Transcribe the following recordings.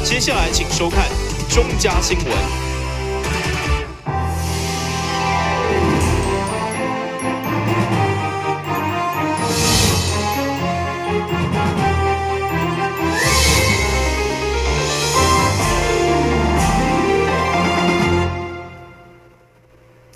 接下來請收看中嘉新聞。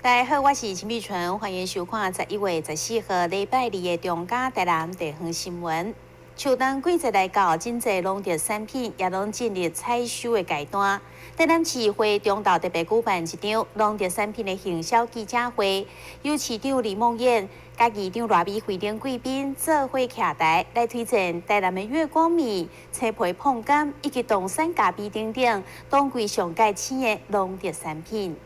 大家好，我是陳美純，歡迎收看11月14號禮拜二的中嘉台南地方新聞。秋冬季節來到，真濟農特產品也攏進入採收的階段。台南市會中晝特別舉辦一場農特產品的行銷記者會，由市長李孟諺、佮議長賴美惠等貴賓做伙徛台來推薦台南的月光米、青皮椪柑以及東山咖啡等等當季上蓋鮮的農特產品。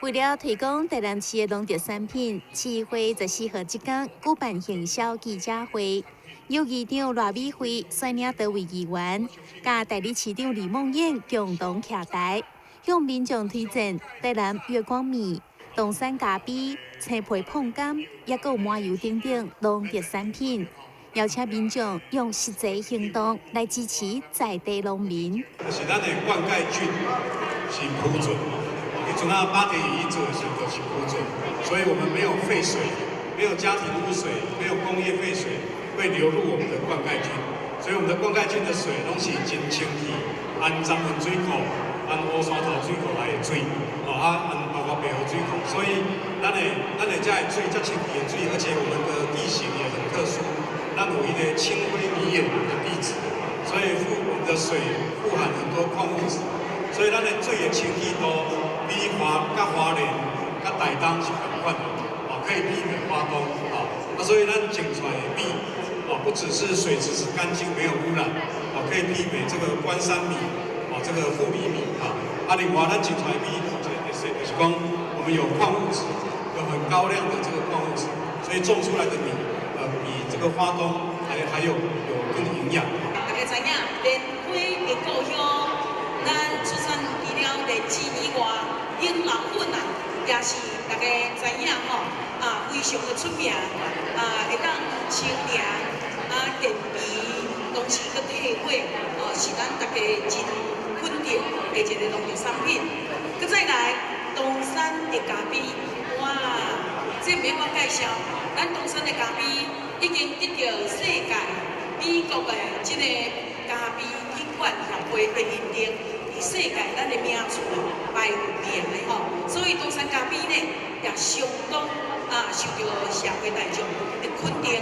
為了推廣台南市的農特產品，市會14號這工舉辦行銷記者會，由議長賴美惠率領多位議員，佮代理市長李孟諺共同徛台，向民眾推薦台南月光米、東山咖啡、青皮椪柑，抑閣有麻油等等農特產品，邀請民眾用實際行動來支持在地農民。就是咱的灌溉圳是鋪準。彼陣仔八田與一做的時候就是鋪準，所以我們沒有廢水，沒有家庭污水，沒有工業廢水會流入我們的灌溉圳，所以我們的灌溉圳的水攏是真清氣，按漳門水庫、按烏山頭水庫來的水，哦啊，按包括白河水庫，所以咱的這的水這清氣的水，而且我們的地形也很特殊，咱有一個青灰泥岩的地質，所以富我們的水富含很多礦物質，所以咱的水的清氣度比花佮花蓮、佮台東是仝款的，哦，可以媲美花東，哦，啊，所以咱種出來的米，哦，不只是水質是乾淨沒有污染，哦，可以媲美這個關山米，哦，這個富里米，啊，啊，另外咱種出來的米，就是講我們有礦物質，有很高量的這個礦物質，所以種出來的米，比這個花東還有更營養。大家知影，蓮花的故鄉，咱出產除了蓮子以外，永老粉啊，也是大家知影吼，啊，非常的出名，啊，會當清涼，啊，健脾，同時閣退火，哦，是咱大家真肯定的一个農特產品。閣再來，東山的咖啡，哇，這毋免我介紹，咱東山的咖啡已經得到世界美國的這个咖啡品管協會的認定。世界咱的名次排有名的吼，所以東山咖啡呢也相當啊受著社會大眾的肯定。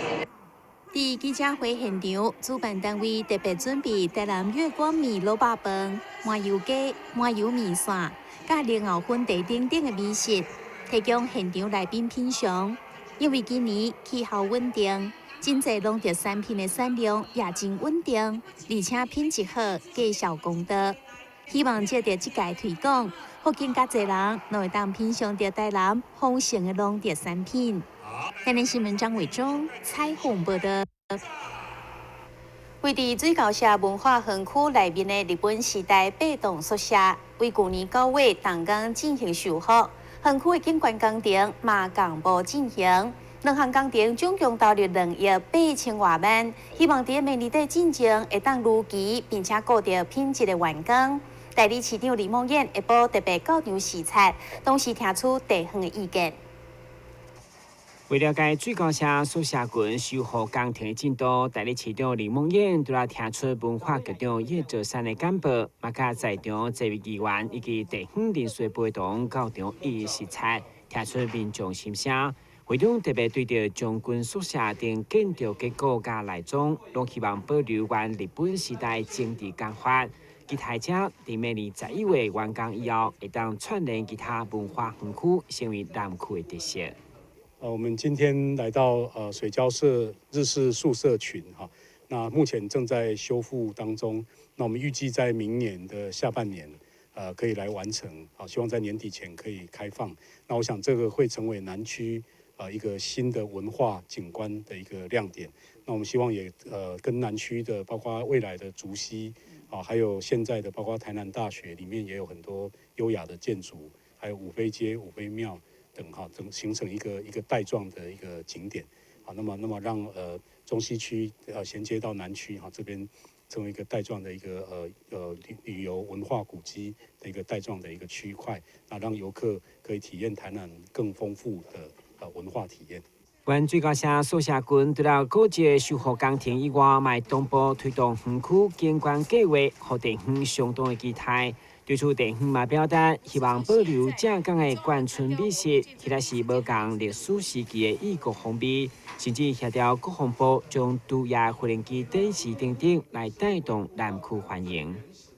佇記者會現場，主辦單位特別準備台南月光米滷肉飯、麻油雞、麻油麵線、佮蓮藕粉茶等等的美食，提供現場來賓品嘗。因為今年氣候穩定，真濟農特產品的產量也真穩定，而且品質好，價數公道。希望藉著這屆推廣，予更加濟人攏會當品嘗著台南豐盛的農特產品。台南新聞張偉忠採訪報導。位佇水溝社文化園區內面的日本時代八棟宿舍，為舊年9月動工進行修復，園區的景觀工程嘛仝步進行。兩項工程總共投入2億8千外萬，希望佇明年底進前會當如期，並且顧著品質的完工。代理市長李孟諺下晡特別到場視察，同時聽取地方的意見。為了解水溝社宿舍群修復工程的進度，代理市長李孟諺除了聽取文化局長葉澤山的簡報，嘛佮在場這位議員以及地方人士陪同到場一一視察，聽取民眾心聲。會中特別對著將軍宿舍等建築結構佮內裝，攏希望保留原日本時代精緻工法。期待這佇明年11月完工以後，會當串聯其他文化園區，成為南區的特色。我們今天來到水交社日式宿舍群哈，那目前正在修復當中。那我們預計在明年的下半年，可以來完成，好，希望在年底前可以開放。那我想這個會成為南區一個新的文化景觀的一個亮點。那我們希望也跟南區的，包括未來的竹溪啊，還有現在的包括台南大學裡面也有很多優雅的建築，還有五妃街、五妃廟等哈，等形成一個一個帶狀的一個景點。好，那麼讓中西區銜接到南區哈這邊。成為一個帶狀的一個旅遊文化古蹟的一個帶狀的一個區塊，那讓遊客可以體驗台南更豐富的文化體驗。原水溝社宿舍群除了古蹟修復工程以外，嘛同步推動園區景觀計劃，予地方相當的期待。對此地方嘛表達希望保留正港的眷村美食，或者是無仝歷史時期的異國風味，甚至協調國防部將毒液無人機展示等等來帶動南區繁榮。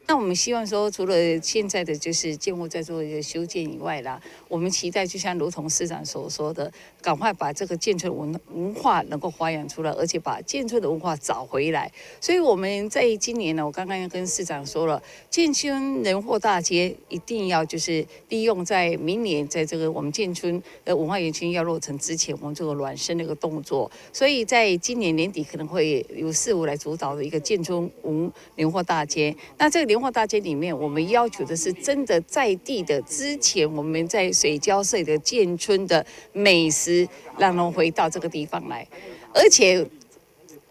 那我們希望說，除了現在的就是建物在做一個修建以外啦，我們期待就像如同市長所說的，趕快把這個建村文化能夠發揚出來，而且把建村的文化找回來。所以我們在今年呢，我剛剛跟市長說了，建村年貨大街一定要就是利用在明年在這個我們建村的文化園區要落成之前，我們做個暖身的一個動作。所以在今年年底可能會由市府來主導的一個建村文年貨大街。那這個年貨大街裡面，我們要求的是真的在地的，之前我們在水交社的建村的美食，讓人回到這個地方來，而且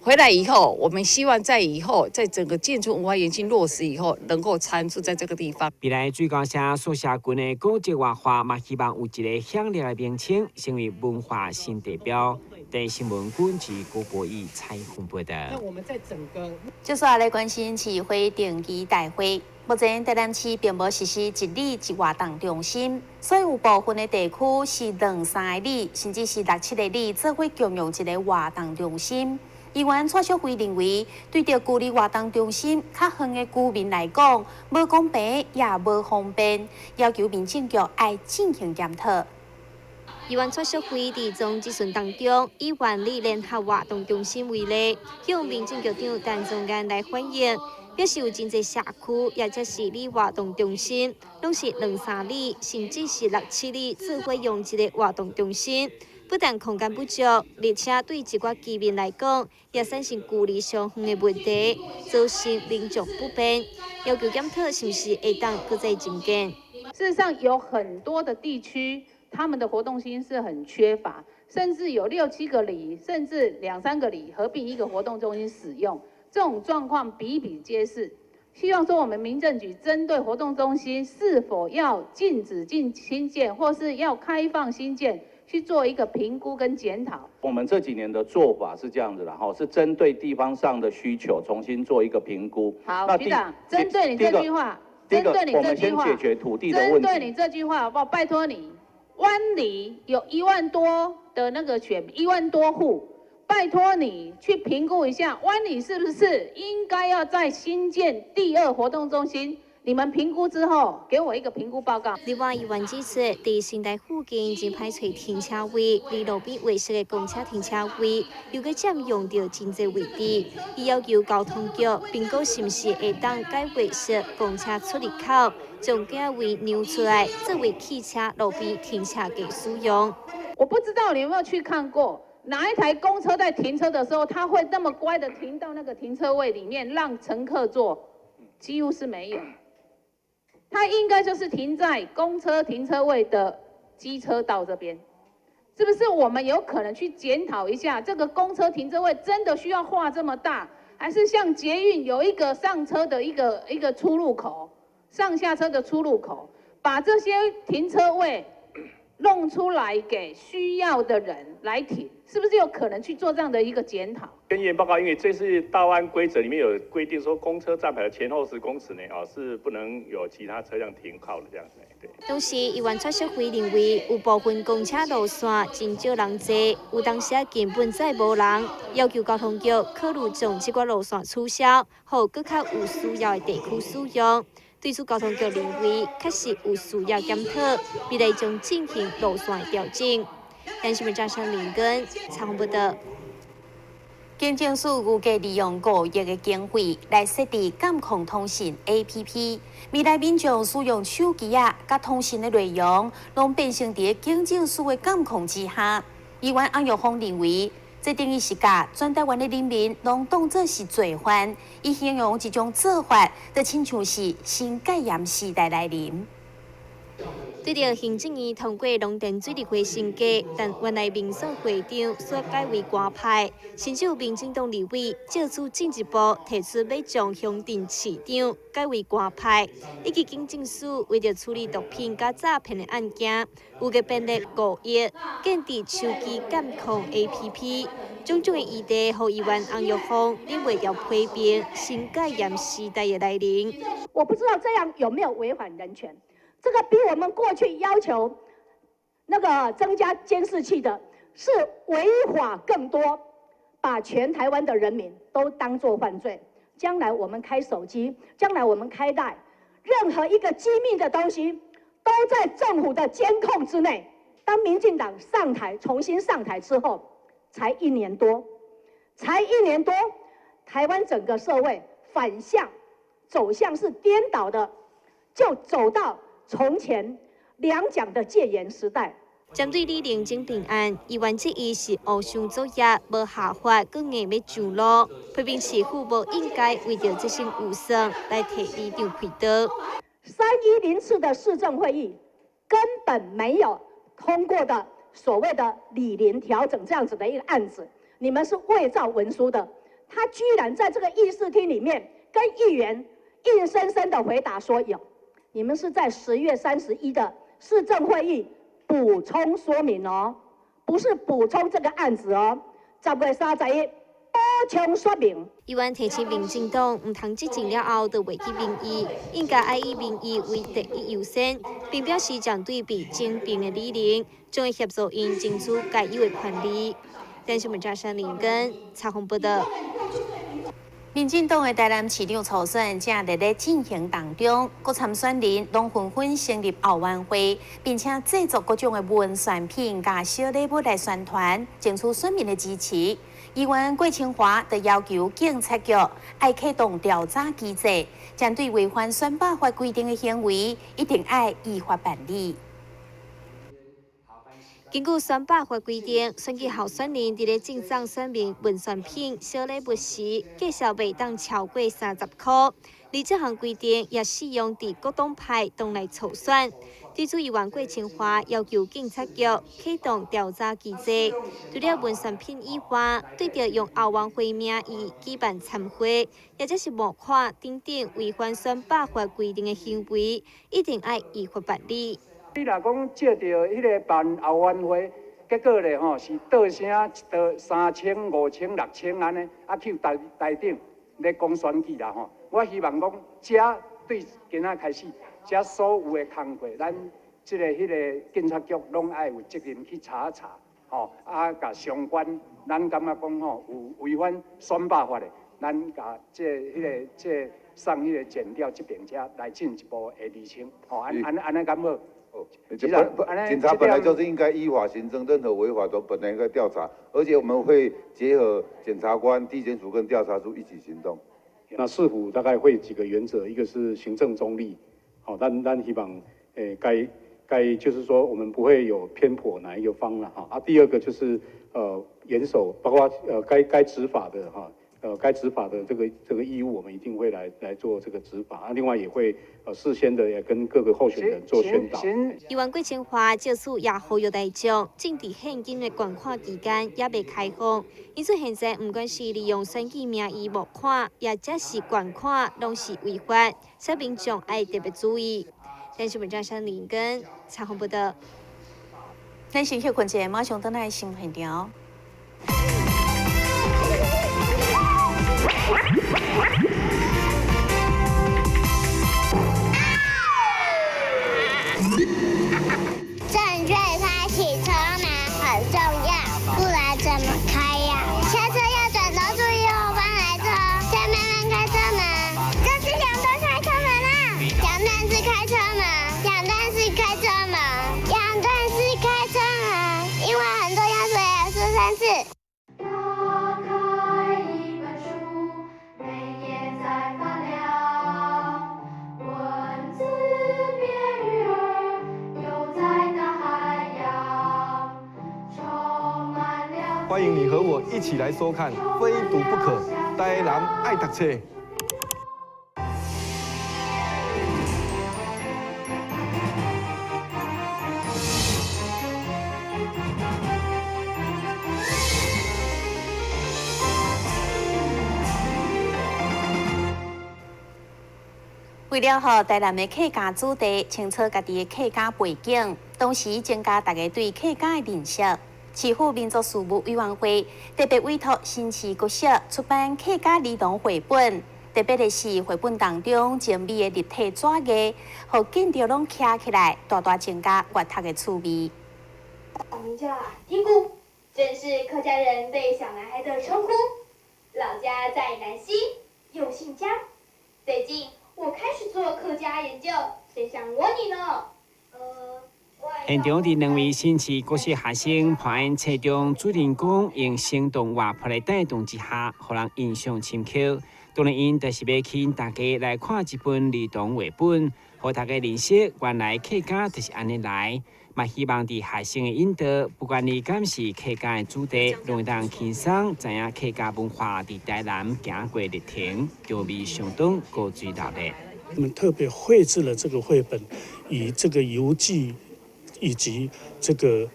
回來以後，我們希望在以後，在整個建村文化園區落實以後，能夠常駐在這個地方。未來水溝社宿舍群的古蹟活化，嘛希望有一個響亮的名稱，成為文化新地標。台視新聞軍事郭博義採訪報導。那我們在整個，接下來關心市會定期大會。目前台南市並無實施一里一活動中心，所以有部分的地區是兩三個里，甚至是六七個里，做伙共用一个活動中心。議員蔡淑慧認為，對著距離活動中心較遠的居民來講，無公平也無方便，要求民政局愛進行檢討。議員蔡淑慧佇總質詢當中，以萬里聯合活動中心為例，向民政局長陳宗彥來反映，表示有真濟社區，也則是里活動中心，攏是兩三里，甚至是六七里，做伙用一个活動中心。不但空間不足，而且對一寡居民來講，也產生距離傷遠的問題，造成民眾不便。要求檢討是毋是會當閣再增建。事實上，有很多的地區，他們的活動中心是很缺乏，甚至有六七個里，甚至兩三個里合併一個活動中心使用，這種狀況比比皆是。希望說我們民政局針對活動中心是否要禁止進新建，或是要開放新建，去做一個評估跟檢討。我們這幾年的做法是這樣子的，哈，是針對地方上的需求重新做一個評估。好，局長，針對你這句話，針對你這句話，我們先解決土地的問題。針對你這句話，我拜託你，灣里有1萬多的那個選民，1萬多戶，拜託你去評估一下，灣里是不是應該要再新建第二活動中心？你們評估之後，給我一個評估報告。另外，議員指出，佇新台附近真歹揣停車位，離路邊劃設的公車停車位又閣佔用著真濟位置。伊要求交通局評估是毋是會當改劃設公車出入口，將價位讓出來，作為汽車路邊停車格使用。我不知道你有沒有去看過，哪一台公車在停車的時候，他會那麼乖的停到那個停車位裡面，讓乘客坐？幾乎是沒有。它應該就是停在公車停車位的機車道這邊，是不是？我們有可能去檢討一下，這個公車停車位真的需要畫這麼大，還是像捷運有一個上車的一個出入口，上下車的出入口，把這些停車位弄出來給需要的人來停，是不是有可能去做這樣的一個檢討？跟議員報告，因為這次道安規則裡面有規定，說公車站牌的前後10公尺內啊，是不能有其他車輛停靠的這樣子。對。同時，議員蔡淑慧認為，有部分公車路線真少人坐，有當時根本載無人，要求交通局考慮將這寡路線取消，予閣較有需要的地區使用。對此，交通局認為確實有需要檢討，未來將進行路線調整。台視新聞張尚林根採訪報道。警政署預計利用5億的經費來設置監控通訊 APP，未來民眾使用手機仔佮通訊的內容，攏變成佇警政署的監控之下。議員翁玉鳳認為，這等於是共全台灣的人民攏當作是罪犯，伊形容這種做法，就親像是新戒嚴時代來臨。對著行政院通過農田水利會升格，但原來民選會長煞改為官派，甚至有民進黨立委借此進一步提出欲將鄉鎮市長改為官派，以及警政署為著處理毒品佮詐騙的案件，預計編列5億建置手機監控 APP，種種的議題，予議員洪玉鳳忍袂牢批評新戒嚴時代的來臨。我不知道這樣有沒有違反人權。這個比我們過去要求那個增加監視器的，是違法更多，把全台灣的人民都當作犯罪。將來我們開手機，將來我們開 LINE，任何一個機密的東西都在政府的監控之內。當民進黨上台，重新上台之後，才一年多，才一年多，台灣整個社會反向走向是顛倒的，就走到從前兩蔣的戒嚴時代。針對李玲整併案，議員質疑是烏箱作業，無下法，閣硬欲上路，批評市府無應該為著節省預算來替里長開刀。310次的市政會議根本沒有通過的所謂的里鄰調整這樣子的一個案子，你們是偽造文書的。他居然在這個議事廳裡面跟議員硬生生的回答說有。你們是在10月31的市政會議補充說明哦，不是補充這個案子哦。10月31補充說明。議員提醒民進黨，毋通執政了後就袂記民意，應該愛以民意為第一優先，並表示針對被整併的里鄰，將會協助𪜶爭取該有的權利。電視媒體張林根采訪報導。民進黨的台南市長初選正熱咧進行當中，各參選人攏紛紛成立後援會，並且製作各種的文宣品、佮小禮物來宣傳，爭取選民的支持。議員郭清華就要求警察局愛啟動調查機制，針對違反選罷法規定的行為，一定愛依法辦理。根據選罷法規定，選舉候選人佇咧贈送選民文宣品、小禮物時，價數袂當超過30箍。而這項規定也適用佇各黨派黨內初選。對此，議員郭清華要求警察局啟動調查機制，除了文宣品以外，對著用後援會名義舉辦餐會，或者是募款等等違反選罷法規定的行為，一定愛依法辦理。你若講借著彼個辦後援會，結果咧吼是倒聲一倒3000、5000、6000按呢，啊去台台頂咧講選舉啦吼。我希望講，遮對今仔開始，遮所有的工課，咱這个彼个警察局攏愛有責任去查一查，吼啊，共相關，咱感覺講吼有違反選罷法的，咱共這彼个這送彼个檢調這邊遮來進一步的釐清，吼按按按呢敢好？警察本來就是應該依法行政，任何違法都本來應該調查，而且我們會結合檢察官、地檢署跟調查處一起行動。那市府大概會幾個原則，一個是行政中立，好，但希望，該就是說我們不會有偏頗哪一個方了哈。啊，第二個就是嚴守，包括該執法的哈。該執法的這個義務，我們一定會來做這個執法啊。另外也會事先的也跟各個候選人做宣導。議員郭清華借此也呼籲大眾，政治獻金的捐款期間猶未開放，因此現在毋管是利用選舉名義募款，抑或是捐款，攏是違法，所以民眾愛特別注意。電視媒體張林根採訪報導。咱先歇睏一下，馬上轉來新聞現場。正確開啟車門很重要，不然怎麼開呀？下車要轉頭注意後方來車，再慢慢開車門。這是兩段開車門啊！兩段式開車門，兩段式開車門，兩段式開車門，因為很重要，所以要說三次。打開一本書，每頁在發亮，文字變魚兒，游在大海洋，充滿了。歡迎你和我一起來收看《非讀不可》，台南愛讀冊。為了予台南的客家子弟清楚家己的客家背景，同時增加大家對客家的認識，市府民族事務委員會特別委託新市國小出版客家兒童繪本。特別的是繪本當中精美的立體紙藝，予見著攏徛起來，大大增加閱讀的趣味。名叫天姑，正是客家人對小男孩的稱呼。老家在南溪，又姓江。最近我開始做客家研究，真想問你呢。現場佇兩位新市國小學生扮演冊中主人公，用生動活潑的帶動之下，予人印象深刻。當然，𪜶就是欲吸引大家來看這本兒童繪本，予大家認識原來客家就是按呢來。嘛，希望佇學生的引導，不管你敢是客家的子弟，攏會當輕鬆知影客家文化佇台南行過歷程，場面相當高水熱的。我們特別繪製了這個繪本，以這個遊記以及這個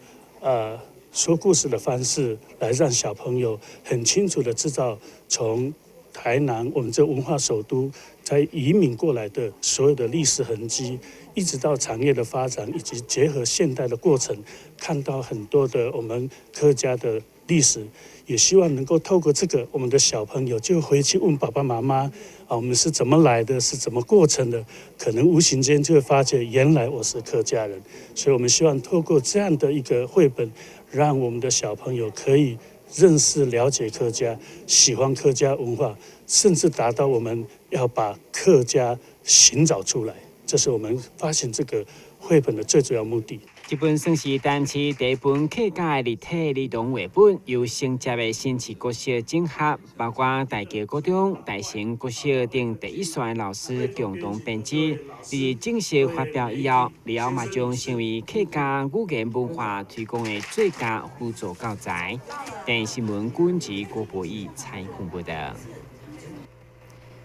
說故事的方式，來讓小朋友很清楚的知道從台南我們這文化首都在移民過來的所有的歷史痕跡，一直到產業的發展，以及結合現代的過程，看到很多的我們客家的歷史，也希望能夠透過這個，我們的小朋友就回去問爸爸媽媽啊，我們是怎麼來的，是怎麼過程的，可能無形間就會發覺原來我是客家人。所以我們希望透過這樣的一個繪本，讓我們的小朋友可以認識、了解客家，喜歡客家文化，甚至達到我們要把客家尋找出來，這是我們發行這個繪本的最主要目的。這本算是台南市第一本客家的立體兒童繪本，由承接的新市國小整合，包括大橋國中、大成國小等第一線的老師共同編輯。佇正式發表以後，了後嘛將成為客家語言文化推廣的最佳輔助教材。電視新聞軍事郭博義採訪報道。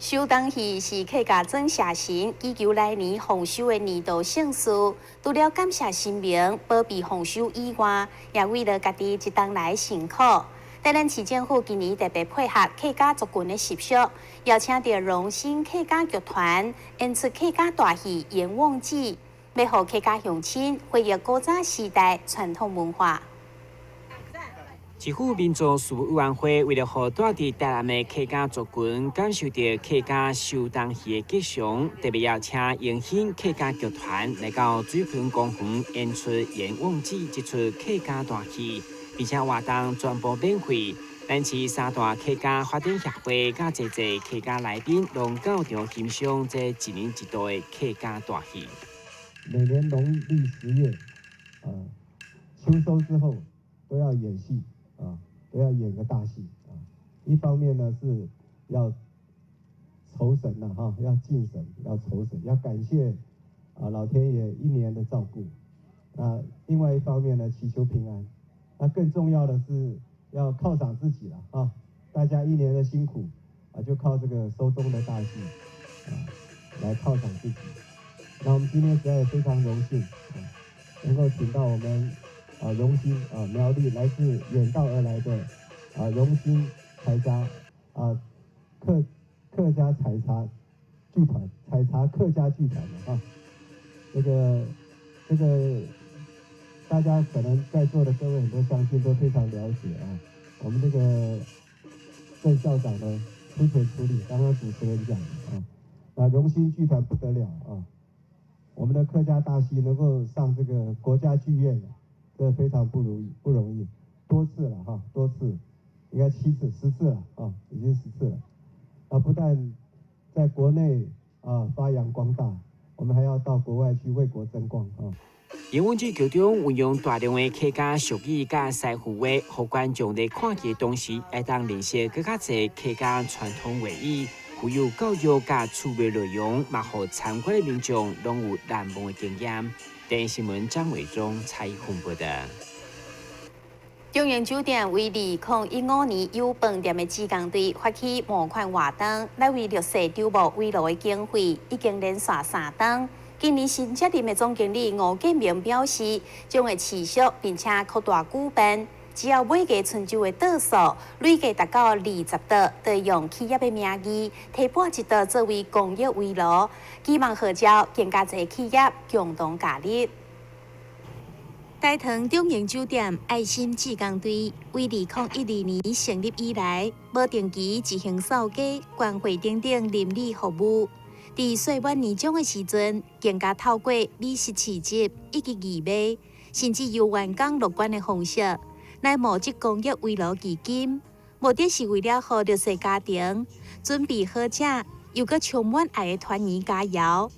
守冬戲是客家莊社神祈求來年豐收的年度盛事。除了感謝神明保庇豐收以外，也為了家己這冬來辛苦。台南市政府今年特別配合客家族群的習俗，邀請著榮興客家劇團演出客家大戲《閻王記》，欲予客家鄉親回憶古早時代傳統文化。市府民族事務委員會為了予住佇台南的客家族群感受著客家守冬戲的吉祥，特別邀請榮興客家劇團來到水盆公園演出《閻王記》這齣客家大戲，並且活動全部免費。咱市三大客家發展協會佮濟濟客家來賓攏到場欣賞這一年一度的客家大戲。每年農曆10月，秋收之後都要演戲。啊，都要演個大戲啊！一方面呢是要酬神吶，哈，要敬神，要酬神，要感謝啊老天爺一年的照顧。啊，另外一方面呢，祈求平安。那更重要的是要犒賞自己了啊！大家一年的辛苦啊，就靠這個收冬的大戲啊來犒賞自己。那我們今天實在非常榮幸啊，能夠請到我們。啊，榮興啊，苗栗來自遠道而來的啊，榮興採茶啊，客家採茶劇團，採茶客家劇團的啊，這個大家可能在座的各位很多鄉親都非常了解啊。我們這個鄭校長呢，出錢出力，剛剛主持人講的啊，那榮興劇團不得了啊，我們的客家大戲能夠上這個國家劇院。這非常不容易，不容易，多次了哈，多次，應該7次、10次了啊，已經10次了。啊，不但在國內啊發揚光大，我們還要到國外去為國爭光啊。閻王記劇中運用大量的客家俗語佮師傅話，予觀眾佇看戲的同時，會當認識閣較濟客家傳統話語，富有教育佮趣味內容，嘛予參觀的民眾攏有難忘的經驗。電視新聞張偉忠採訪報道。中榮酒店為2015年有飯店的志工隊發起募款活動，來為弱勢招募圍爐的經費，已經連續3冬。今年新接任的總經理吳建明表示，將會持續並且擴大舉辦。只要買家伸手的桌數累計達到20桌，就用企業的名義提撥一桌作為公益圍爐，期望號召更加濟企業共同加入。大唐中營酒店愛心志工隊為2012年成立以來，無定期執行掃街、關懷等等鄰里服務。佇歲末年終的時陣，更加透過美食市集以及義賣，甚至由員工樂捐的方式來募集公益圍爐基金，目的是為了予弱勢家庭準備好食，又閣充滿愛的團圓佳餚。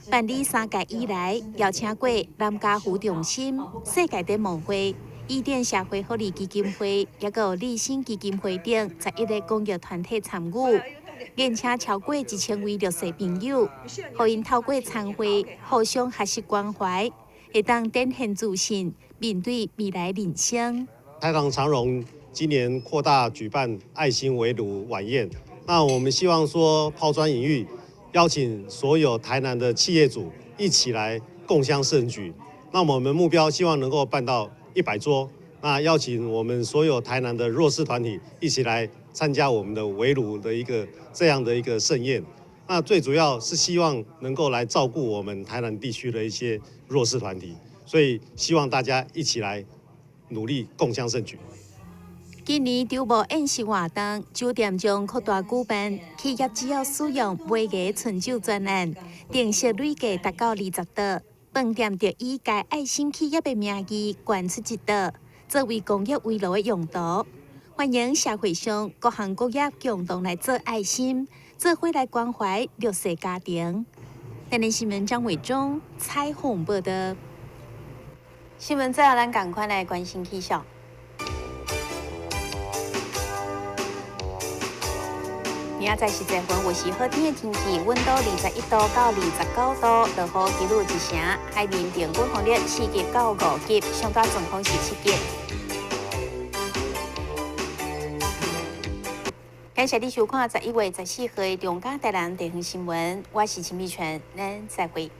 辦理三屆以來，邀請過南家福中心、世界展望會、伊甸社會福利基金會，抑閣有立新基金會等11個公益團體參與，宴請超過1000位弱勢朋友，予𪜶透過餐會互相學習關懷，會當展現自信，面對未來人生。台糖長榮今年擴大舉辦愛心圍爐晚宴，那我們希望說拋磚引玉。邀請所有台南的企業主一起來共襄盛舉。那我們目標希望能夠辦到100桌。那邀請我們所有台南的弱勢團體一起來參加我們的圍爐的一個這樣的一個盛宴。那最主要是希望能夠來照顧我們台南地區的一些弱勢團體，所以希望大家一起來努力共襄盛舉。今年招募宴席活動，酒店將擴大舉辦，企業只要使用尾牙春酒專案，定時累計達到20桌，飯店就以該愛心企業的名義捐出一桌，作為公益圍爐的用途。歡迎社會上各行各業共同來做愛心，做伙來關懷弱勢家庭。台南新聞張偉忠採訪報道。新聞最後，咱仝款來關心氣象。明仔載時節分，有時好天的天氣，溫度21度到29度，落雨幾率1成，海面平均風力4級到5級，上大陣風是7級。感謝你收看11月14號的中嘉台南地方新聞，我是陳美泉，咱再會。